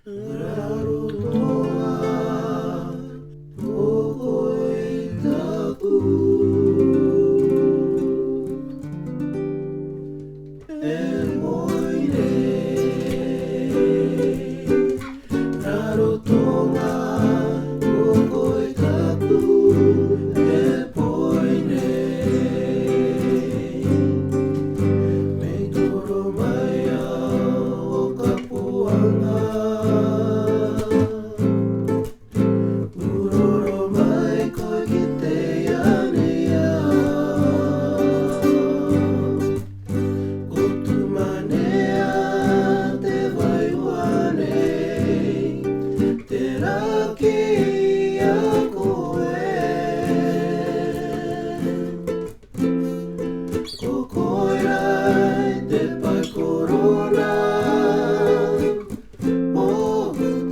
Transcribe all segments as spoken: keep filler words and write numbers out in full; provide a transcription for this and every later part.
Rarotonga ko koe taku e moi nei. Rarotonga ko koe taku e moi nei. Me toro mai au o kapuanga. Uroro mai koe ki te aneia. Ko tu manea te vai ua nei, te rake ia koe. Ko koe rai te pai korona mo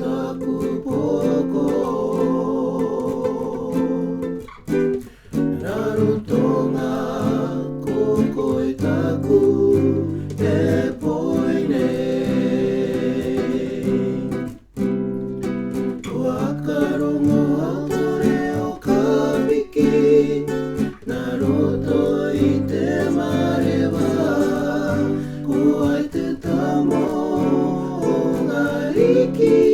taku poko. Rarotonga ko koe taku e moi nei. Ko a karongo a tore o kapiki, na roto i te mareva, ko ai te tamo o ngariki.